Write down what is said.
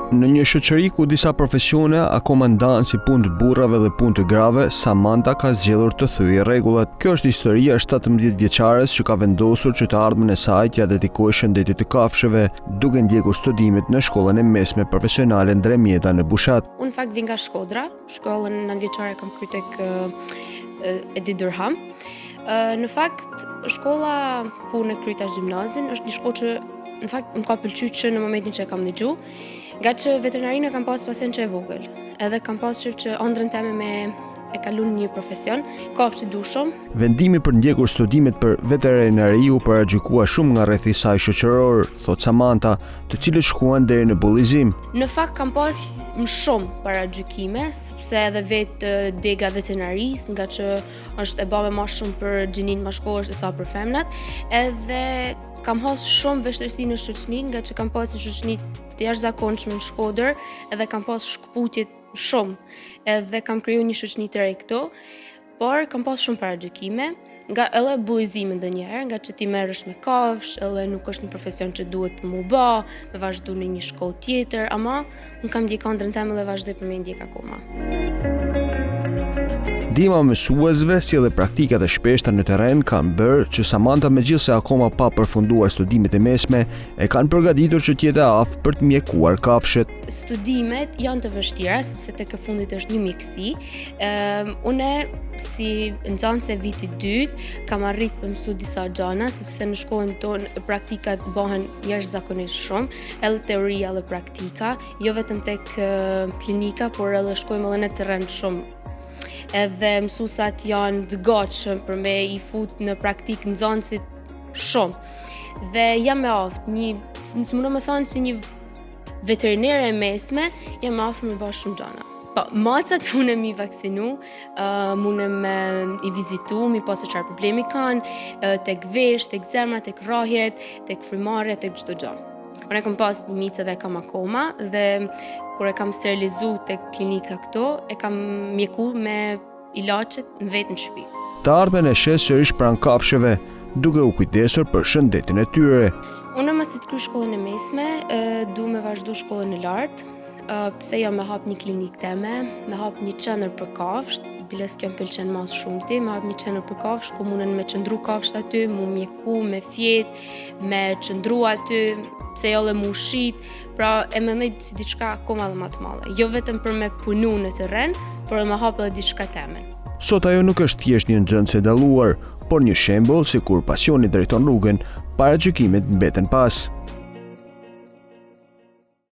Në një shoqëri ku disa profesione akoma ndahen si punë të burrave dhe punë të grave, Samanta ka zgjedhur të thyejë rregullat. Kjo është historia e 17 vjeçares që ka vendosur që të ardhmen e saj t'ia dedikojë shëndetit të kafshëve, duke ndjekur studimet në shkollën e mesme profesionale Ndre Mjeda në Bushat. Unë në fakt vij nga Shkodra, shkollën nëntëvjeçare kam kry tek Edith Durham. Në fakt, shkolla ku unë kryj tash gjimnazin është një shkollë që në fakt më ka pëlqy që në momentin që e kam dëgju, ngaqë veterinarinë e kam pas pasion që e vogël, edhe kam pas qef që andrën teme me e kalu në një profesion, kafshët i du shumë. Vendimi për ndjekur studimet për veterinari u paragjykua shumë nga rrethi i saj shoqëror, thotë Samanta, të cilët shkuan deri në bullizim. Në fakt kam pas më shumë paragjykime, sepse edhe vetë dega veterinarisë, ngaqë është e bame ma shumë për gjininë mashkullore se sa për femnat, edhe Kam has shumë vështirësi në shoqni, ngaqë kam pas një shoqni të jashtëzakonshme në Shkodër, edhe kam pas shkëputje shumë, edhe kam kriju një shoqni të re këtu, por kam pas shumë paragjykime, nga edhe bullizime ndonjëherë, ngaqë ti merresh me kafshë, edhe nuk është një profesion që duhet për m'u ba, me vazhdu në një shkollë tjetër, ama Unë kam ndjek andrën teme dhe vazhdoj për me ndjek akoma. Ndihma e mësuesve si edhe praktikat e shpeshta në terren kanë bërë që Samanta megjithëse akoma pa përfunduar studimet e mesme, e kanë përgatitur që të jetë e aftë për të mjekuar kafshët. Studimet janë të vështira sepse tek e fundit është një mjekësi. Ëm unë si nxënëse e vitit dytë kam arrit për mësu disa gjana sepse në shkollën tonë praktikat bëhen jashtëzakonisht shumë, edhe teoria edhe praktika. praktika, jo vetëm tek klinika, por edhe shkojmë edhe në terren shumë. Edhe mësusat janë të gatshëm për me i fut në praktikë nxënësit shumë. Dhe jam e aftë, një, s'mundem me thonë si një veterinere e mesme, jam e aftë me ba shumë gjana. Po, macat mundem m'i vaksinu, uh, mundem me i vizitu, m'i pa se çfarë problemi kanë, uh, tek vesh, tek zemra, tek rrahjet, tek frymarrja, tek çdo gjë. Unë e kam pas një micë dhe e kam akoma dhe kur e kam sterilizu te klinika këtu, e kam mjeku me ilaçet në vetë në shtëpi. Të ardhmen e sheh sërish pranë kafshëve, duke u kujdesur për shëndetin e tyre. Unë masi të kryj shkollën e mesme, du me vazhdu shkollën e lartë, pse jo me hap një klinikë teme, me hap një qendër për kafshë, biles kjo më pëlqen ma së shumti, me hap një qendër për kafshë, ku munden me qëndru kafshët aty, mu mjeku, me fjet, me qëndru aty, pse jo dhe mu shit, pra e mendoj si diçka akoma dhe ma të madhe. Jo vetëm për me punu në terren, por edhe me hap edhe diçka temen. Sot ajo nuk është thjesht një nxënëse e dalluar, por një shembull se kur pasioni drejton rrugën, paragjykimet mbeten pas.